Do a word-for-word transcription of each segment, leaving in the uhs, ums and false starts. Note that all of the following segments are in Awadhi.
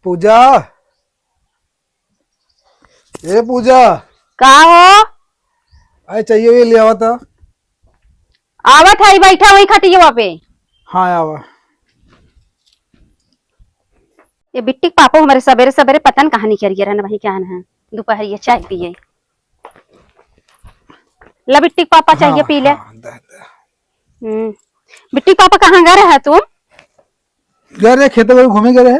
पूजा, ए पूजा। का हो? अरे चाहिए, ये ले आवा तो। आवत है, बैठा वही खटियवा पे। हाँ, आवा। ये बिट्टी के पापा हमारे सबेरे सबेरे पता न कहाँ निकल गया रहना, वही क्या है, दोपहर ये चाय पिए। ला बिट्टी के पापा चाहिए, हाँ, पी ले। हाँ, दे, दे। हम्म। बिट्टी के पापा कहाँ गए रहे तू? गए रहे खेते में घूमे गए रहे।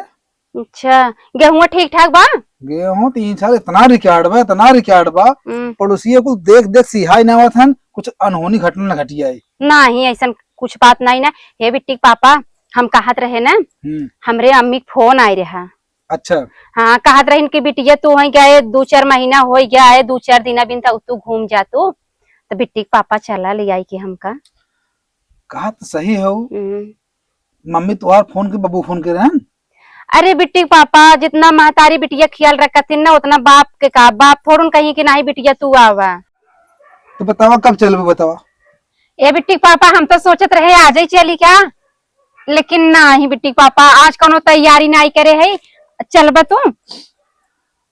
अच्छा, गेहूं ठीक ठाक बा? गेहूं तीन साल इतना रिकॉर्ड बा, इतना रिकॉर्ड बा। हम्म। पड़ोसिया कुल देख देख सिहाई ना आवत हन, कुछ अनहोनी घटना न घटी आई। नाही, ऐसन कुछ बात नाही ना। हे बिट्टी के पापा, हम कहत रहे ना, हम्म। हमरे अम्मी के फोन आए रहा। अच्छा। हाँ, कहत रहिन कि बिटिया तू वहीं गए, दो चार महीना हो गया है, दो चार दिन अबिन तक तू घूम जा तू। तो बिट्टी के पापा चला ले आई कि हमका। कहा तो सही हो। हम्म। मम्मी तुहार फोन के बबू फोन के रहन? अरे बिट्टी के पापा, जितना महतारी बिटिया ख्याल रखत हिन ना, उतना बाप के का, बाप थोड़न कहीं कि नाही बिटिया तू आवा। तो बतावा कब चलबे बतावा। ए बिट्टी के पापा, हम तो सोचत रहे आज ही चली क्या, लेकिन नाही बिट्टी के पापा, आज कौनो तैयारी नाही करे है, चलबे तू?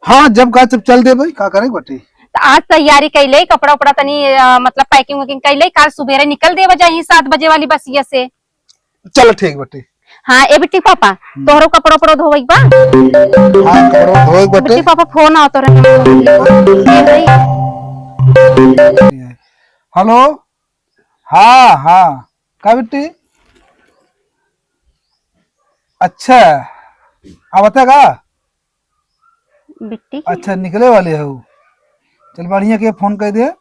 हाँ, जब कहा तब चल देबे, का करे के बाटे? तो आज तैयारी कैले, कपड़ा उपड़ा तनी, अ, मतलब पैकिंग वैकिंग कैले, काल सुबेरे निकल देबे जाई सात बजे वाली बसिया से। चल ठीक बाटे। हाँ, ए बिट्टी पापा, हम्म। तोहरो कपड़ा उपड़ा धोवे के बा? हाँ, कपड़ा धोवे के बाटे। बिट्टी पापा फोन आओ तोरे। ए भाई। हेलो, हाँ, हाँ, का बिट्टी? अच्छा, आवता का? बिट्टी के? अच्छा, निकले वाले हो। चल, बढ़िया के फोन कर दे।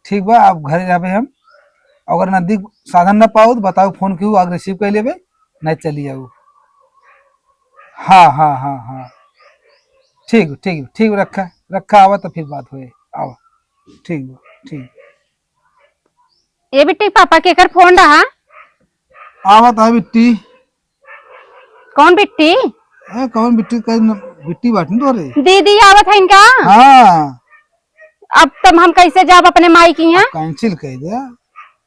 ठीक बा, आप घरे रहबे हम। अगर नजदीक साधन ना पाओ तो बताओ, फोन किहू आगे रिसीव कर लेबे, नहीं चली आऊ। हाँ, हाँ, हाँ, हाँ। ठीक, ठीक, ठीक, रखा, रखा, आवा तो फिर बात होए। आवा। ठीक बा, ठीक। ए बिट्टी के पापा, केकर फोन रहा? आवत है बिट्टी। कौन बिट्टी? ए, कौन बिट्टी? कई न, बिट्टी बाटन तो रे। दीदी आवत है इनका? हाँ। अब तब हम कैसे जाब अपने माई के यहाँ? कैंसिल कर दे।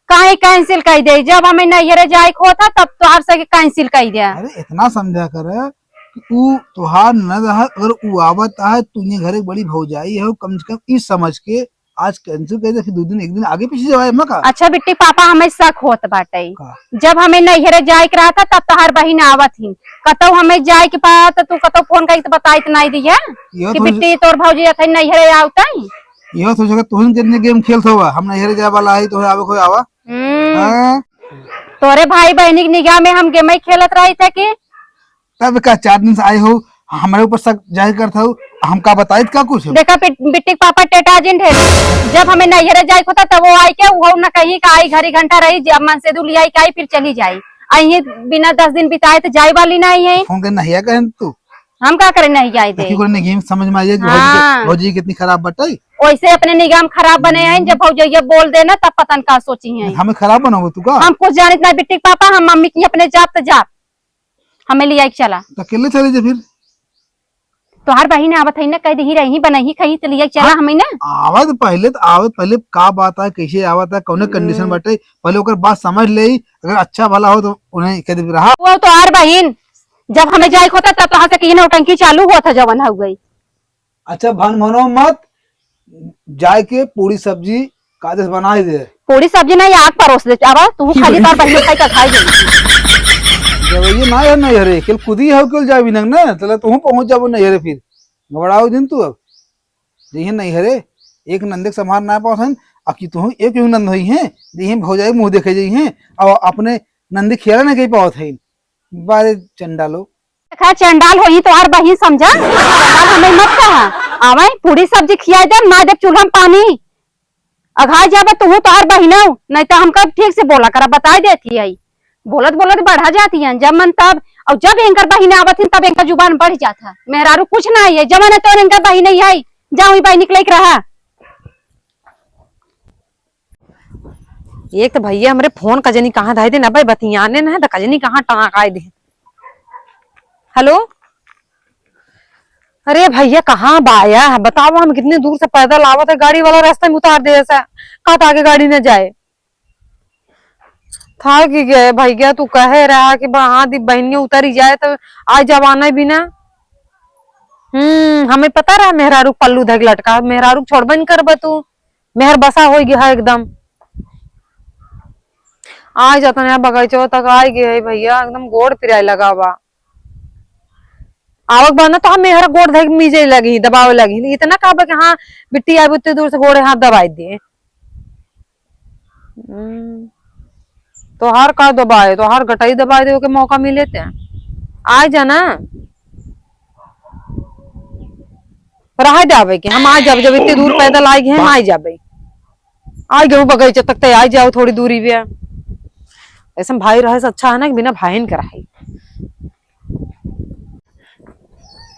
काहे कैंसिल कर दे? जब हमें नैहरे जाए के होता तब तोहार से कैंसिल कर दे। अरे इतना समझा कर कि ऊ तोहार न रहा, अगर ऊ आवत है, तू ये घर एक बड़ी भौजाई है, कम से कम ई समझ के आज कैंसिल कर दे, फिर दो दिन, एक दिन आगे पीछे जवाए, एमा का? अच्छा बिट्टी पापा, हमें शक होत बाटे। का? जब हमें नैहरे जाए के रहा था, तब तोहार बहिन आवत ही। कतौ हमें जाए के पा, तो तू कतौ फोन करके तो बताइत नहीं दिया इहो कि थोड़ी बिट्टी तोर भौजी अथई नैहरे आवतई। इहो थोड़ी सके तुहन कितने गेम खेलत हवा, हम नैहरे जाए वाला है, तोहे आवे कोई आवा। हम्म। हाँ? तोरे भाई बहिनी के निगाह में हम गेम ही खेलत रही थे कि तब का चार दिन से आए हो, हमरे ऊपर शक जाहिर करत हो, हम का बताइत का कुछ? देखा बिट-, बिट्टी के पापा टेटा जिन ढेर। जब हमें नैहरे जाए के होता तब वो आई के, वो ना कहीं का आई घड़ी घंटा रही, जब मन से दू लियाई के आई फिर चली जाई। आई ये बिना दस दिन बिताए तो जाए वाली नहीं है। फोन कर नहिया कहें तू? हम का करें नहीं जाए दे? देखी कोई नहीं समझ में आई है कि भौजी के-, हाँ। भौजी कितनी खराब बटाई। वैसे अपने निगाह में खराब बने हैं, जब भौजैया बोल देना तब पता न का सोची हैं। हमें खराब बनाओ तू का? हम कुछ जानित नहीं बिट्टी के पापा, हम मम्मी की अपने जाप तो जाप। हमें लियाई के चला। तो अकेले चले जे फिर? तोहार बहिन आवत है ना, कह दही रही, बनही खही, तो लियाई के चला हाँ, हमें ना। आवत पहले तो, आवत पहले का बात है, कैसे आवत है, कौने कंडीशन हम्म। बाटे, पहले ओकर बात समझ ले, अगर अच्छा भला हो तो उन्हें कह दे रहा। वो तोहार बहिन, जब हमें जाए के होता तब तोहार से कहीं नौटंकी चालू होत है जवन हो गई। अच्छा, भन भनो मत, जाए के पूरी सब्जी कायदे से बनाए दे। पूरी सब्जी नहीं, आग परोस दे। अब तू ठीक खाली है। तोर बहिन खाई का खाई दे। जब ये ना है, नहीं हरे, केल खुद ही हो, केल जाए भी ना, तले तू पहुंच जाबो नहीं हरे फिर। घबराओ जिन तू अब। जइहे नहीं हरे, एक नंदे के संभार ना पावत हन, अब की तू एक ही नंद होई हैं, जइहे भौजाई मुंह देखे जइहे, और अपने नंदी खियाला नहीं कही पावत है। बारे चंडालो। देखा, चंडाल होई तोहार बहिन, समझा? चंडाल हमें मत कहा। आवे, पूरी सब्जी खियाई दे, ना जब चूल्हा में पानी। अघाई जाबे तू, तोहार बहिन हो, नहीं तो हमका ठीक से बोला करा, बताई देती है। बोलत बोलत बढ़ा जाती है, जब मन तब, और जब इनकर बहिन आवत हिन, तब इनका जुबान बढ़ जाता। मेहरारू कुछ ना है, जब मन तो इनकर बहिन ही है, जाओ, बहिन निकले के रहा। एक तो भैया हमरे फोन का जनी कहाँ धाई दे ना भाई, बतियाने ना है तो का जनी कहाँ टाँक आए दे। हेलो, अरे भैया कहाँ बाया है बताओ, हम कितने दूर से पैदल आवत है, गाड़ी वाला रास्ता में उतार दे ऐसा, कहाँ तो आगे गाड़ी न जाए। था कि गए भैया, तू कहे रहा कि बा-, हाँ दी बहनिया उतरी जाए तो आज जमाना बिना हम्म, हमें पता रहा मेहरारू पल्लू धक लटका, मेहरारू छोड़बे न करबे तू। मेहर बसा हो गया है एकदम। आ जाता ना बगीचो तक आ गए है भैया, एकदम गोड़ पिराए लगा बा। आवक बा ना तो हम मेहर गोड़ धक मीजे लगी, दबावे लगी। इतना कहबे कि हाँ, बिट्टी आए उतने दूर से गोड़े हाथ दबाई दे। हम्म, तोहार का दबाए, तोहार गटाई दबाए दे, ओके मौका मिले ते। आ जाना। रह जावे के, हम आ जावे, जब इतने दूर पैदल आए गए, हम आ जावे। आ गए बगीचा तक, तो आ जाओ थोड़ी दूरी पे। ऐसे भाई रहे से अच्छा है ना कि बिना भाईन के रहे।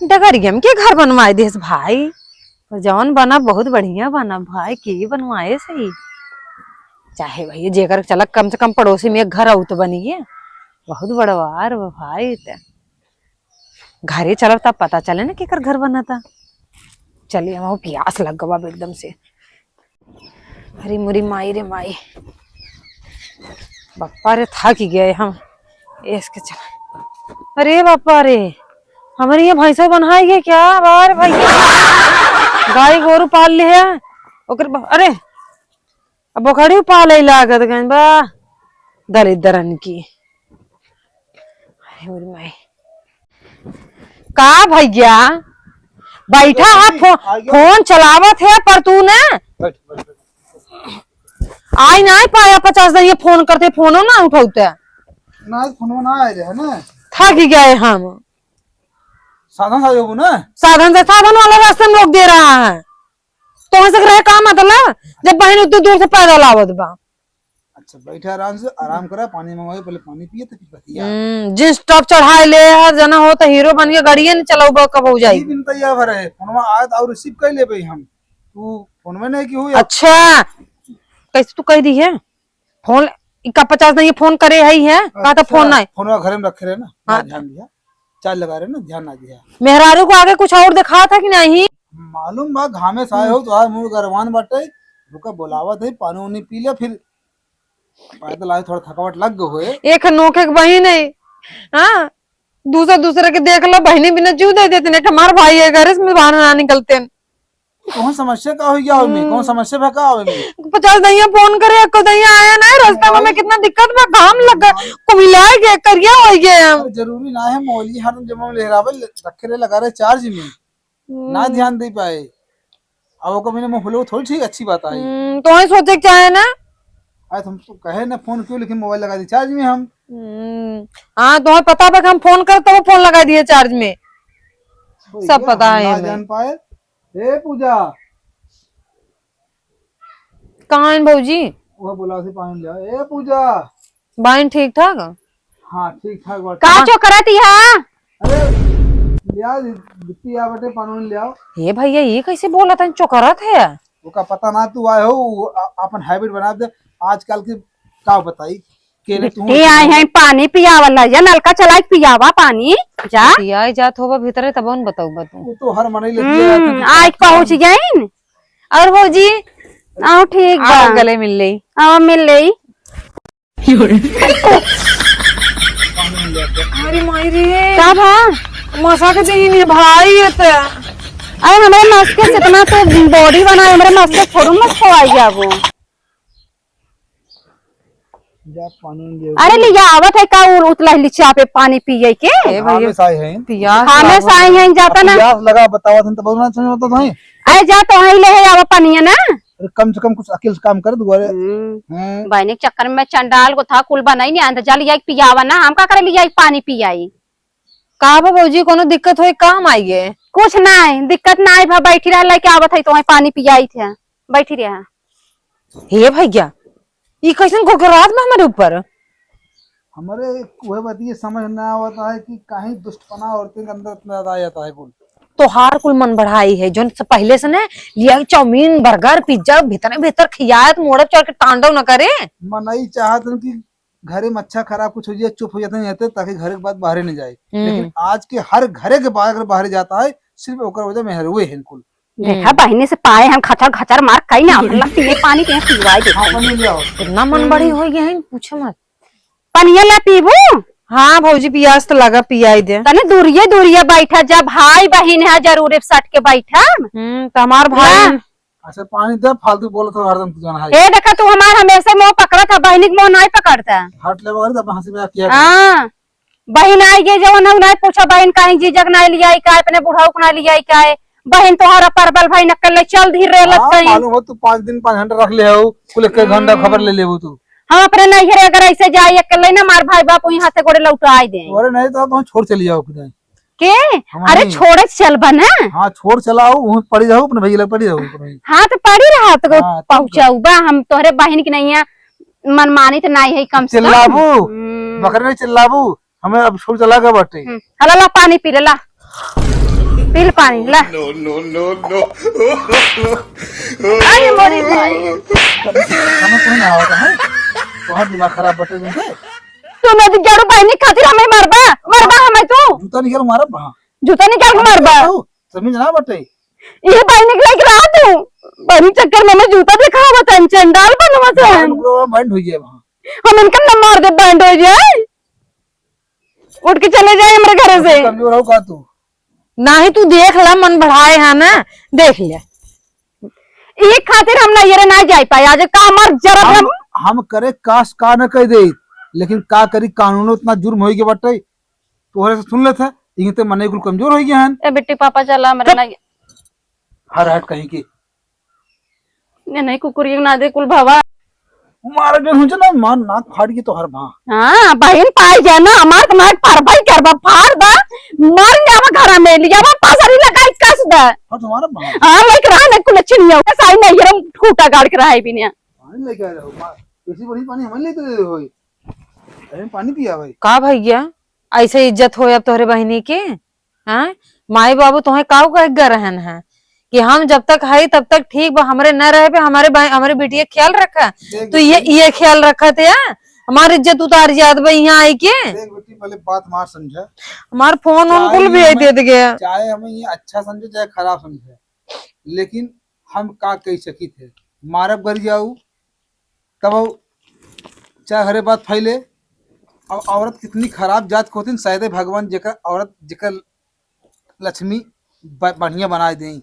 डगरिया में के घर बनवाए देस भाई? जौन बना बहुत बढ़िया बना भाई, के बनवाए सही। चाहे भैया जेकर चलक कम से कम पड़ोसी में एक घर आउत बनिए, बहुत बड़वार बा भाई। त घरे चलब तब पता चले ना केकर घर बनता। चलिए हम प्यास लग गवा एकदम से। अरे मोरी माई रे माई, बापा रे थक गए हम। इसके चल, अरे बापा रे, हमारे ये भैंसो बन्हाई है क्या? बार भैया गाय गोरू पाल ले है ओकर ब-, अरे अब बोकरी पाले लागत गन बा दरिद्रन की। अरे मोरी माई, का भैया बैठा है, फो-, फोन चलावत है पर तू ना आई ना पाया पचास दिन ये फोन करते, फोनो ना उठाउते। ना, फोनो ना आए रहे ना। थक गए हम। साधन से आयो ना। साधन से, साधन वाला रास्ते में रोक दे रहा है। तो वहां से रहे का मतलब, जब बहन उतनी दूर से पैदल आवत बा। अच्छा, बैठा आराम से, आराम करा, पानी मंगवाई, पहले पानी पिए, तो फिर बतिया। हम्म, जींस टॉप चढ़ाए ले, हर जना हो तो हीरो बन के गाड़िए न चलाऊ बा, कब हो जाई। दिन तैयार भरे है, फोनवा आए तो और रिसीव कर लेबे हम। तू फोन में नहीं की हुई। अच्छा, कैसे तू कह दी है? फोन इक्का पचास नहीं, फोन करे है, है? कहा था अच्छा, फोन नहीं। फोनवा घरे में रखे रहे ना, हाँ। ध्यान दिया, चार्ज लगा रहे ना, ध्यान ना दिया। मेहरारू को आगे कुछ और दिखा था कि नहीं? मालूम बा, घामे से आए हो, तोहार मुंह गरमान बाटे, रुका, बोलावत है, पानी उनी पी ले, फिर पैदल आए, थोड़ा थकावट लग गए होए। एक नोखे के बहिन है, हाँ, दूसरा दूसरे के देख लो, बहिनी बिना जीव दे देते, नहीं हमार भाई है, घर से बाहर ना निकलते। कौन समस्या का हो गया हो में? कौन हम्म। समस्या बा का हो में? पचास दहिया फोन करे, एको दहिया आया ना, रास्ता में, में कितना दिक्कत बा, घाम लगा, कुमिलाए गए, करिया हो गए हम। अरे जरूरी ना है, मोबाइल हर जब हम लहरावे, रखे रहे, लगा रहे चार्ज में। ना हम्म। ध्यान दे पाए। अब ओकर बिना मुंह फुलऊ थोड़ी ठीक, अच्छी बात आई। हम्म, तो वही सोचे के चाहे ना। आज हम तो कहे ना फोन क्यों, लेकिन मोबाइल लगा दी चार्ज में हम। हम्म, हाँ, तुम्हें पता बा कि हम फोन कर, तो वो फोन लगा दिए चार्ज में। सब पता है ना हमें। जान पाए। ए पूजा। कहाँ है भौजी? वो बोला से पानी ले आओ। ए पूजा। बाइन ठीक ठाक? हाँ, ठीक ठाक बाटे। का हाँ। चोकरत हिया? अरे, ले आओ, बिट्टी आ बटे, पानी ले आओ। हे भैया, ये कैसे बोलत है, चोकरत है? ओका पता ना तू आए हो, वो आ-, आपन हैबिट बना दे। आजकल के का बताई, केने तू बिट्टी आए हैं, पानी पियावल है, या नलका चलाई के पियावा पानी, जा। बिट्टी आए जात होबा भीतरे, तब उन बताऊबा तू। वो तो हर मनई लेती है, हम्म, तू आज पहुँच गइन। और भौजी, आओ ठीक बा। आओ गले मिल लेई। आओ मिल लेई। अरे माई रे। का बा? मसा के जहीन है भाई, ये तो। अरे हमरे मस के इतना तो बॉडी बनाए, हमरे मस के थोड़ू मस खवाई जाबो। जा पानी ले। अरे लिया आवत है का उ-, उतला लिचा पे पानी पिए के? ए भैया, हमेशा आई हैं। पियास हमेशा लागल। आई हैं, जाता ना। पियास लगा बतावत हैं, तब ना समझ में तो नहीं। अरे जा तो वहीं ले है आवा पानी है ना। अरे कम से कम कुछ अकेल से काम कर दुआरे। हम्म। हैं? बहनी के चक्कर में चंडाल को था, कुल बनाई नहीं आंदा, जा लिया के पियावा ना, हम का करे लिया के पानी पियाई। का बा भौजी, कोनो दिक्कत होई का हम आइए? कुछ नाई, दिक्कत नाई भा, बैठी रह, लेके आवत है तो वहीं पानी पियाई थे, बैठी रह। हे भैया, ई कैसन घुघरात बा हमरे ऊपर? हमरे वह बात ये समझ ना आवत है कि काहे दुष्टपना औरतन के अंदर इतना ज्यादा आ जाता है कुल। तोहार कुल मन बढ़ाई है, जोन से पहले से ना लिया चाउमीन, बर्गर, पिज्जा भीतर भीतर खियात मोड़ब चढ़ के तांडव न करे। मनई चाहत हन कि घरे में अच्छा खराब कुछ हो जाए, चुप हो जाते नहीं रहते, ताकि घरे के बात बाहरे नहीं जाए। हम्म। लेकिन आज के हर घरे के बाहर, अगर बाहरे जाता है, सिर्फ ओकर वजह मेहरुए हैं कुल। देखा, हम्म। बहिनी से पाए हम खचर खचर मार कई ना, लगती है पानी के पिवाई देते हाँ, हैं। पानी ले आओ। इतना मन हम्म। बड़ी हो गई है, पूछो मत। पनिया ले पीबू? हाँ भौजी, पियास तो लगा, पियाई दे। तनी दूरिये दूरिये बैठा, जब भाई बहिन है जरूर सट के बैठा। हम्म, तो हमार भाई ना। अच्छा पानी दे, फालतू बोलत हो हरदम तू जौन है। ए देखा, तू हमार हमेशा मोह पकड़त है, बहिनी के मोह नाहीं पकड़ता। हट ले बगल, अब हंसी मजाक किया कर। हाँ, बहिन आई गई जवन है, नाहीं पूछा बहिन काहे जीजक नाहीं लियाई का, अपने बुढ़ऊ को नाहीं लियाई का। बहिन तोहरा परबल भाई नक्कल ले चल धीर रहलत हाँ, कहीं। मालूम हो तू पाँच दिन पाँच घंटा रख ले हो, कुल एक एक घंटा खबर ले लेबू तू। हम अपने नैहरे अगर ऐसे जाई अकेले ना, मार भाई बाप वहीं हाथे गोड़े लौटाई दे। अरे नहीं तो तुम छोड़ चली जाओ खुद। के? हम अरे नहीं। छोड़ चल बा ना। हाँ, छोड़ चलाओ, वहीं पड़ी रहो, अपने भैया लग पड़ी रहो, अपने। हाँ, तो पड़ी रहा, तो हाँ, तब का? पहुँचाऊ बा, हम तोहरे बहिन की नहीं है, मनमानी तो नहीं है कम से कम। चिल्लाबू, हम्म। बकरे नहीं चिल्लाबू, हमें अब छोड़ चला गया बाटे। हम्म, हला ला पानी पी ले, ला। पी ले पानी, ला। No, no, no, no। अरे मोरी भाई। समझ में ना आवत है? बहुत दिमाग खराब बटे तुमके। तू नदी जड़ू बहिनी खातिर हमें मारबा, मारबा हमें तू। जूता निकाल मारब, हाँ। जूता निकाल के मारबा। समझ ना बटे। ये बहिनी के लेके रहा तू। बहिनी चक्कर में हमें जूता दिखावा तन चंडाल बनवा तन। बैंड हो जाए वहाँ। हम इनका न मार दे, बैंड हो जाए। उठ के चले जाए हमरे घरे से। कमजोर हो का तू? नाही, तू देख ला, मन बढ़ाए है ना, देख ले। ई खातिर हम नैहरे ना जाए पाए। आज का हमार जरा हम, हम हम करे काश का न कह दे, लेकिन का करी, कानून इतना जुर्म हो गया बटे। तोहरे से सुन लेत है, इनते मने कुल कमजोर हो गया हन। ए बेटी, पापा चला, हमरे चुप। ना हर हट कहीं की। ये नहीं कुकुरिया ना दे कुल भवा। मार जन हो ना, मार नाक फाड़ के तोहर भा। हाँ, बहिन पाई जाए ना, हमार तो नाक फाड़ भाई करबा, फाड़ दा, मार जावा घर में, लियावा पासरी लगाई कस दा। और तुम्हारा भा। हाँ, लेके रहा ना कुल अच्छी नहीं हो, साई नहीं ये खूटा गाड़ के रहा है भी नहीं। पानी लेके आ जाओ, मार। इसी बड़ी पानी हमें लेते दे होई। अरे पानी पिया भाई। का भैया, ऐसे इज्जत होए अब तोहरे बहिनी के? हाँ, माई बाबू तोहे काऊ कहे के रहन है कि हम जब तक हई तब तक ठीक बा, हमरे न रहे पे हमरे भाई, हमरे बिटिया के ख्याल रखा। देख तो ये, बेटी। ये ख्याल रखत है, हमार इज्जत उतार जात बा यहाँ आई के। देख बेटी, पहले बात हमार समझा। हमार फोन उन चाहे कुल ये भेज हमें, देत गया। चाहे हमें ये अच्छा समझे चाहे खराब समझे, लेकिन हम का कह सकित है, मारब गर जाऊ तब चाहे हरे बात फैले। अब औरत कितनी खराब जात के होती, शायद भगवान जेकर औरत जेकर लक्ष्मी ब-, बढ़िया बनाए दें।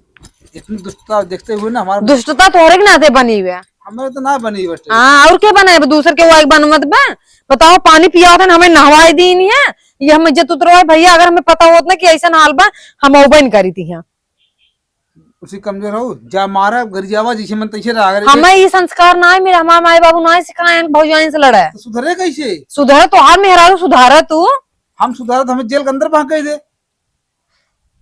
इतनी दुष्टता देखते हुए ना हमारा दुष्टता तोहरे के नाते बनी हुआ। हमारे तो ना बनी बटे। हाँ, और के बनाए बा? दूसर के वो एक बनवत बा। बताओ, पानी पिया होता ना, हमें नहवाए दीन है, ये हम इज्जत उतरवाए भैया। अगर हमें पता होत ना कि ऐसा हाल बा, हम औबे न करी थी यहाँ। उसी कमजोर हो जा, मारा गरियावा जैसे मन तैसे रहा करे। हमें ये संस्कार ना है मेरे, हमारे माई बाबू ना है सिखाए हैं भौजाइन से लड़े। तो सुधरे कैसे? सुधरे तो हर मेहरारू सुधारा तू। हम सुधारा तो हमें जेल के अंदर पहुंच गए थे।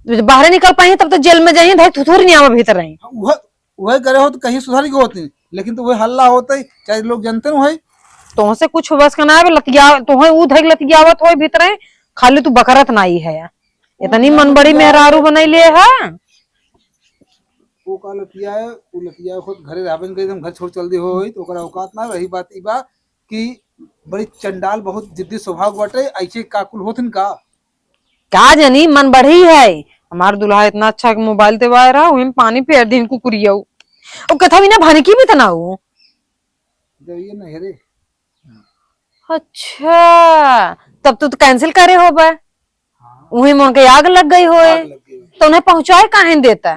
जब बाहर निकल पाई तब तो जेल में जाइए, धर थुथुर नहीं आवा भीतर रही। वह, वह करे हो तो कहीं सुधारी के होती, लेकिन तो वह हल्ला होता है, चाहे लोग जानते ना है। तुमसे कुछ बस का ना है, लतिया, तुम्हें ऊ धैक लतियावत होए भीतर है, खाली तू बकरत नाई है। इतनी मन बड़ी मेहरारू बनैले है। वो का लतिया है, वो लतिया खुद घरे रहबे न करे, एकदम घर छोड़ चल दे होई, तो ओकरा औकात ना। रही बात ई बा कि बड़ी चंडाल, बहुत जिद्दी स्वभाव बाटे, ऐसे काकुल होथिन का? का जानी, मन बढ़ी है। हमार दुल्हा इतना अच्छा मोबाइल देवाए रहा, वही में पानी फेर दिन कुकुरिया। वो कथा भी ना भनकी भी तना हो। जब ये नहरे। अच्छा, तब तू तो cancel करे होबे। हाँ। उही में उनके आग लग गई होए। आग लग गई होए। तो उन्हें पहुंचाए काहे न देता?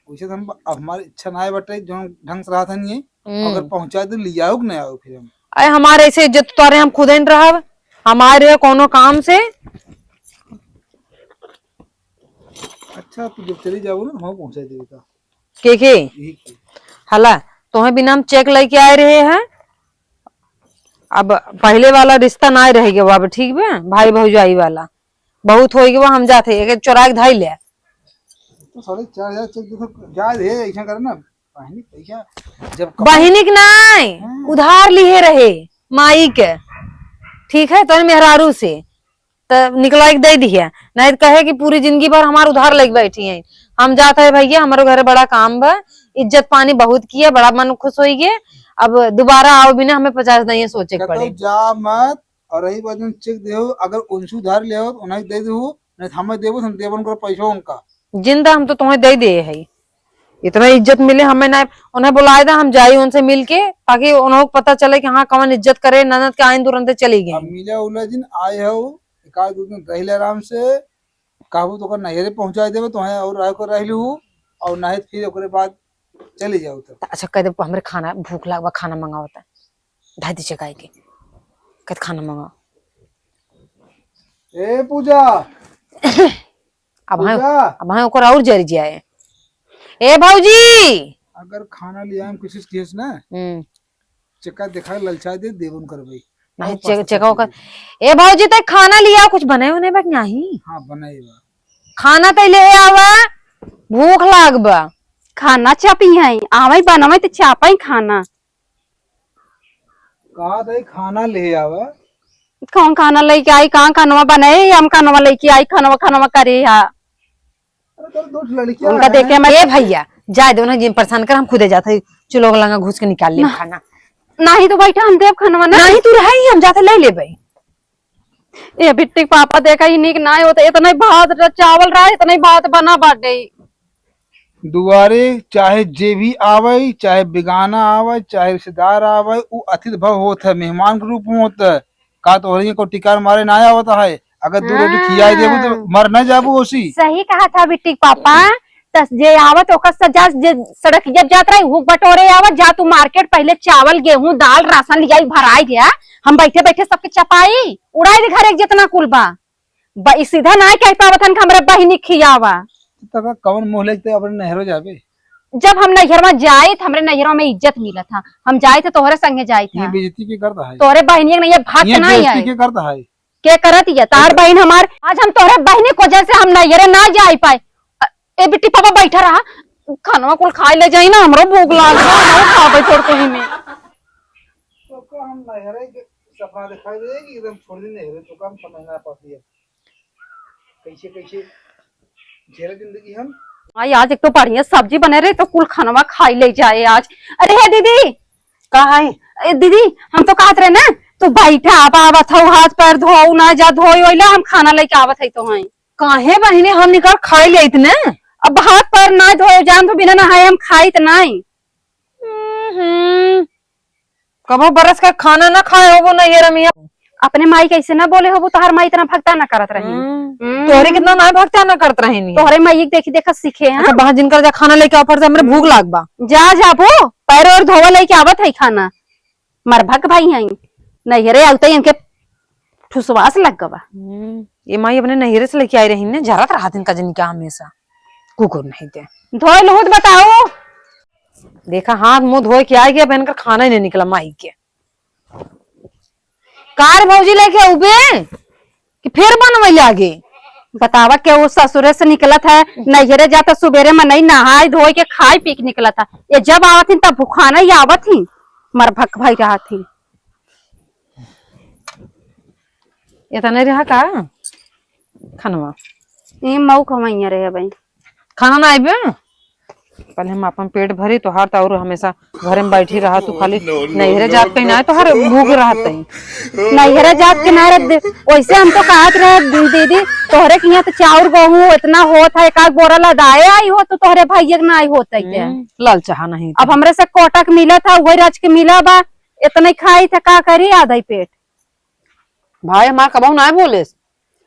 वैसे तो हम, अब हमारी इच्छा ना है बटे, जो ढंग से रहा था नहीं है। हम्म। अगर पहुंचा दे, ले आओ कि नहीं आओ फिर हम? अरे हमारे ऐसे इज्जत उतारे, हम खुद ही न रहब। हमारे कोनो काम से। अच्छा, तू जब चली जाओ ना, हम पहुंचा देवे का। के के? यही के। हला, तोहे बिना हम check लेके आए रहे हैं। अब पहले वाला रिश्ता ना रह गया अब, ठीक बा? भाई भौजाई वाला बहुत हो गया, हम जाते एक चोरा के धाई ले। तो साढ़े चार हजार check दे तो जा रे, ऐसा करे ना, बहिनी पैसा जब कमाई बहिनी के नाय, हाँ। उधार लिए रहे माई के, ठीक है, तो मेहरारू से। त निकला के दे दिया, नहीं तो कहे कि पूरी जिंदगी भर हमार उधार लेके बैठी हैं। हम जात है भैया, हमारे घरे बड़ा काम बा, इज्जत पानी बहुत किया, बड़ा मन खुश होई गए। अब दोबारा आओ बिना हमें पचास नहीं सोचे के कहता पड़े। हूँ, जा मत, और रही बात जो check देहो, अगर उनसे उधार ले हो तो उन्हें दे दो, नहीं तो हमें देबो, हम देबो उनका पैसा उनका। जिंदा हम तो तुम्हें दे दे है। इतना इज्जत मिले हमें ना, उन्हें बुलाए दा, हम जाई उनसे मिल के, ताकि उन्हों को पता चले कि हाँ, कवन इज्जत करे, ननद के आइन तुरंते चली गई। अब मिले उले दिन आए हो, एक आध दो दिन रह ले आराम से, कहबू तो ओकर नैहरे पहुँचाई देबे, तो हैं और रह कर रह लू, और नहीं तो फिर ओकरे बाद चली जाओ तब। अच्छा, कह दे, हमरे खाना भूख लागबा, खाना मंगावता, ढाई दी चकाई के, कह खाना मंगाओ। ए पूजा, अब हाँ, पूजा। अब हाँ, ओकर और जर जाए। ए भौजी, अगर खाना ले आए हम किसी केस ना, हम्म। चक्का देखा ललचा दे, देवन करबे। नहीं, और चेक-, पास्ता चेक ओकर। ए भौजी, ते खाना लिया, कुछ बने होने बा कि नहीं? हाँ, बनाई बा। खाना ते ले आवा, भूख लाग बा। खाना चापी है, आवे बनावे ते चापा ही खाना। कहा था खाना ले आवा। कौन खाना लेके आई, कहाँ खानवा बने, हम खानवा लेके आई, खानवा, खानवा करे हा। अरे, तोर दो लड़कियां उनका हैं। देखे मैं ए भैया, जाए दो ना, जिन परेशान कर, हम खुदे जाते हैं, चूल्हो लंगा घुस के निकाल ले ना। खाना। नहीं तो बैठा, हम देब खानवा ना। नहीं, तू रहे ही, हम जाते ले लेबे। ए बिट्टी के पापा, देखा ही नीक ना होता, इतना ही भात र-, चावल रहा, इतना ही भात बना बाटे। दुआरे चाहे जे भी आवे, चाहे बेगाना आवे, चाहे रिश्तेदार आवे, उ अतिथि भव होत है, मेहमान के रूप में होत है। का तोहरे को टिकार मारे ना आवत है? अगर दो रोटी खियाई देबू तो हाँ। मर ना जाबू ओसी। सही कहा था बिट्टी के पापा, तस जे आवत ओकर सजा जे सड़क जब जात रही, हुक बटोरे आवत, जा तू मार्केट पहले चावल, गेहूं, दाल, राशन लियाई, भराई गया, हम बैठे बैठे सबके चपाई, उड़ाई दे घर एक जितना कुल बा। ब-, ई सीधा ना कह पावत हन कि हमरा बहिनी खियावा। तका कवन मोह लेके अपने नैहरो जाबे? जब हम नैहरवा जाई त हमरे नैहरवा में इज्जत मिलत था, हम जाई त तोहरे संगे जाई ये था। बेइज्जती के करता है? तोहरे बहिनिया के नहीं, ये भात ये ना बेइज्जती आई। के करता है? के करत ये? तार अच्छा। बहिन हमार, आज हम तोहरे बहिनी को वजह से हम नैहरे ना जाई पाए। अ, ए बिट्टी पापा बैठा रहा, खानवा कुल खाए ले जाई ना, हमरो भूख लाग बा, हमरो खाबे थोड़ कहीं में। तो का हम नैहरे के सपना दिखाई दे कि एकदम छोड़ दी नैहरे, तो का हम समझ ना पाती है। कैसे, कैसे झेले जिंदगी हम। आई आज एक तो बढ़िया सब्जी बने रहे, तो कुल खानवा खाई ले जाए आज। अरे हे दीदी, का है? ए, दीदी, हम तो कहत रहे ना, तू बैठा, अब आवत हऊ, हाथ पैर धोऊ ना जा, धोई ओइला, हम खाना लेके आवत है तो हैं। काहे बहिनी, हम निकाल खाई ले इतने। अब हाथ पैर ना धोए, जान तो बिना नहाए हम खाई त नाई। हम्म, कबो बरस का खाना ना खाए होबो नैहर में। अपने माई कैसे ना बोले होबो, तोहार माई इतना भक्ता ना करत रही। हम्म। हम्म। तोहरे कितना ना भक्ता ना करत रही नी। तोहरे माई के देखी देखा सीखे हैं। अच्छा, वहाँ जिनकर जा खाना लेके offer से हमरे हम्म। भूख लाग बा। जा, जाबो, पैर और धोवा लेके आवत है खाना। मरभक भाई हैं, नैहरे आउते ही इनके ठुसवास लग गवा। हम्म, ये माई अपने नैहरे से लेके आई रही ने, जरत रहत इनका जनी का हमेशा। कुकुर नहीं दे। धोए लहुत बताओ। देखा, हाथ मुंह धोए के आ गया, बहन कर खाना ही नहीं निकला माई के। कार भौजी लेके उबे कि फिर बनवे लागे? बतावा, के वो ससुरे से निकलत है, नैहरे जाता सुबेरे में नहीं नहाए धोए के खाए पी के निकलत है, ये जब आवत ही तब भुखाना ही आवत ही, मरभक भाई रहत ही। इतना रहा का? खनवा। ए, मऊ खवैया रहे भाई। खाना ना आइबे? पहले हम अपन पेट भरी, तोहार तो और हमेशा घरे में बैठी रहा, तू खाली नैहरे जात कहीं ना आए, तोहार भूख रहत है। नैहरे जात के ना रहत दे-, वैसे हम तो कहत रहे दी-, दीदी, तोहरे के यहाँ तो चाउर गेहूं इतना होत है, एक आध बोरा लदाए आई हो, तो तोहरे भाइये के ना आई होत है के? हम्म, लाल चाहा नहीं अब था। हमरे से कोटक मिला था, वही राज के मिला बा, इतने खाई था, का करी, आधा ही पेट। भाई हमार कबहू ना बोले।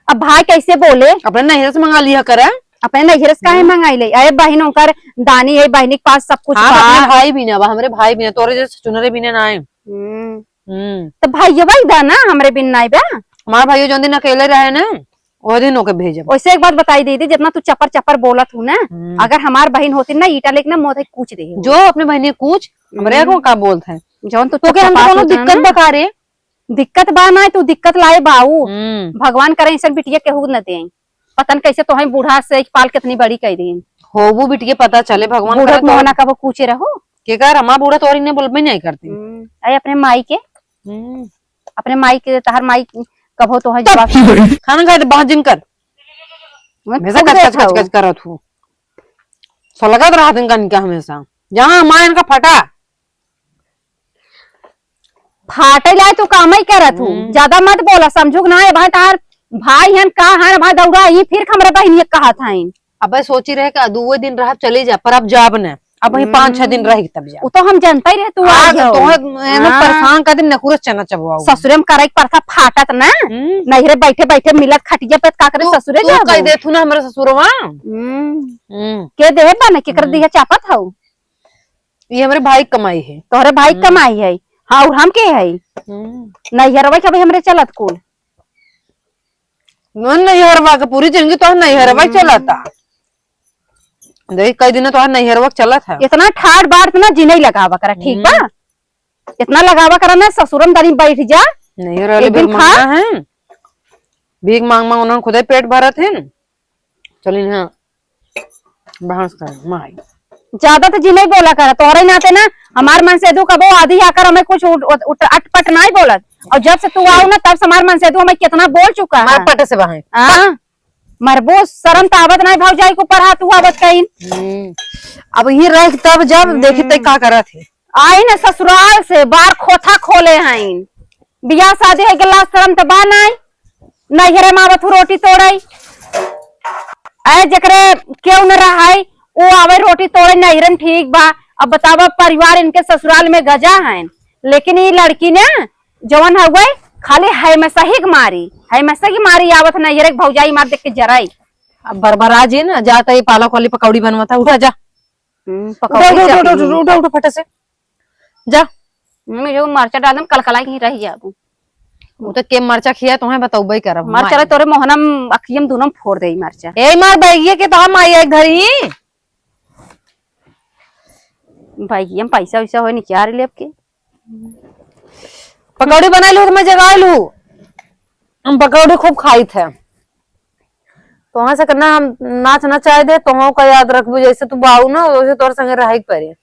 अब भाई कैसे बोले? अपने नैहरे से मंगा लिया करे। अपने नैहरे से काहे हम्म। मंगाई ले? अरे बहिन ओकर दानी है, बहिनी के पास सब कुछ हाँ, बा। अपने भाई भी ना बा, हमरे भाई भी ना, तोरे जैसे चुनरे भी ना आए। हम्म। हम्म। तो भाई ये वही दा ना, हमरे बिन नाई बा। हमार भाई जो दिन अकेले रहे ना, वो दिन ओके भेजब। वैसे एक बात बताई दीदी, जितना तू चपर चपर बोलत हूँ ना, हम्म। अगर हमार बहिन होती ना, ईटा लेके ना मोथे कूच दे। जो अपने बहिनी कूच, हमरे हम्म। को का बोलत है? जौन तू तोके हम चपचपा कोनो होत दिक्कत ना। बका रे? दिक्कत बा ना, तू दिक्कत लाए बाऊ। हम्म। भगवान करे ऐसन बिटिया केहू न दे। पता न कैसे तोहे बूढ़ा से पाल कितनी बड़ी कह दी। होबू बिटिया पता चले, भगवान बूढ़ा करे तो। मोहना कबो कूचे रहो। के कर, हमार बूढ़ा तोरी ने बोलबे नहीं करती। हम्म। अरे अपने माई के। हम्म। अपने माई के, तहर माई कबो तोहे तब जवाब। खाना खाए तो बाहर जिन कर। मैं हमेशा थूक कच, कच, देत कच, हूँ। कच करत हूँ। सलगत रहत इनका, इनका हमेशा। जहाँ माँ इनका फटा। फाटे लाए तू कामई करत हूँ। हम्म। ज्यादा मत बोला, समझू कि ना, ए भाई तार भाई हन का हन, भाई दौड़ा ही फिर हमरे बहिनिया कहत हईन। अबे सोची रहे कि दुए दिन रहब चली जा, पर अब जाब न। अब वहीं पाँच छह दिन हम्म। रह के तब जा। वो तो हम जानता ही रहे तू हाँ, आई तो हो। तोहे एने हाँ। परेशान कर दिन नकुरस चना चबवाऊ। ससुरे में करे के परथा फाटत ना। हम्म। नैहरे बैठे बैठे मिलत खटिया पे का करे तू, ससुरे तू जाबू। कह दे तू ना हमारे ससुरवा। हम्म। हम्म। के देहे बा ना केकर हम्म। दिया चापत हऊ। ये हमारे भाई क कमाई है। तोहरे भाई क हम्म। कमाई है। हाँ, और हम के है? हम्म। नैहरवा के भाई हमरे चलत कुल। मन नैहरवा के पूरी जिंदगी तोहर नैहरवा हम्म। चलता। देख, कई दिन तोहर नैहरवा के चलत है। इतना ठाट बाट ना जिनई लगावा करा, ठीक बा? हम्म। इतना लगावा करा ना, ससुरन तनी बैठ जा। नैहर वाले एक दिन भीख खा। मांगना है, भीख मांग मांग उन्होंने खुदे पेट भरत है। चलिन हाँ, बहस कर माई। ज्यादा तो जिनई बोला करा, तोहरे नाते ना हमार मनसेधु कबो आधी आकर हमें कुछ उठ-, उठ-, अटपट नाहीं बोलत। और जब से तू आओ ना, तब से हमार मनसेधु हमें कितना बोल चुका मार है। पट से बहाए। हाँ, मरबो, शर्म त आवत नाहीं भौजाई के ऊपर हाथ उठावत कहीं। हम्म। अब ये रह तब जब हम्म। देखी तै का करत है। आई ना ससुराल से बार खोथा खोले हैं। बियाह शादी है के लाज शर्म त बा नाहीं। नैहरे में आवत हूँ रोटी तोड़ई। ऐ जेकरे केहू न रहाई, वो आवे रोटी तोड़े नैहरे में ठीक बा। अब बतावा परिवार इनके ससुराल में गजा है, लेकिन ये लड़की ने जवन हउवे खाली हमेशा ही के मारी, हमेशा ही मारी आवत नैहरे के भौजाई मार देख के जराई। अब बरबरा जी ना जाता ये पालक वाली पकौड़ी बनवाता, उठा जा। हम्म, उठा, पकौड़ी उठा, उठा, चटनी। उठा, उठा, उठा, फटे से। जा। मम्मी जो मरचा डाल दम कलकलाई कहीं रह जाबू। वो तो के मरचा खिया तोहे बतौबे करब। मरचा माई। तोरे मोहनम अखियम दोनों फोड़ दे मरचा। ए मार बैगिया के तो हम आई एक धरी। बैगियम पैसा वैसा होए निचार लेब के। पकौड़ी बनाई लू तो मैं जगाई लू। हम पकौड़ी खूब खाई थे। तोहे से करना हम नाच नचाए दे, तोहू का याद रखबू, जैसे तू बाऊ ना, वैसे तोर संगे रहे के पड़े।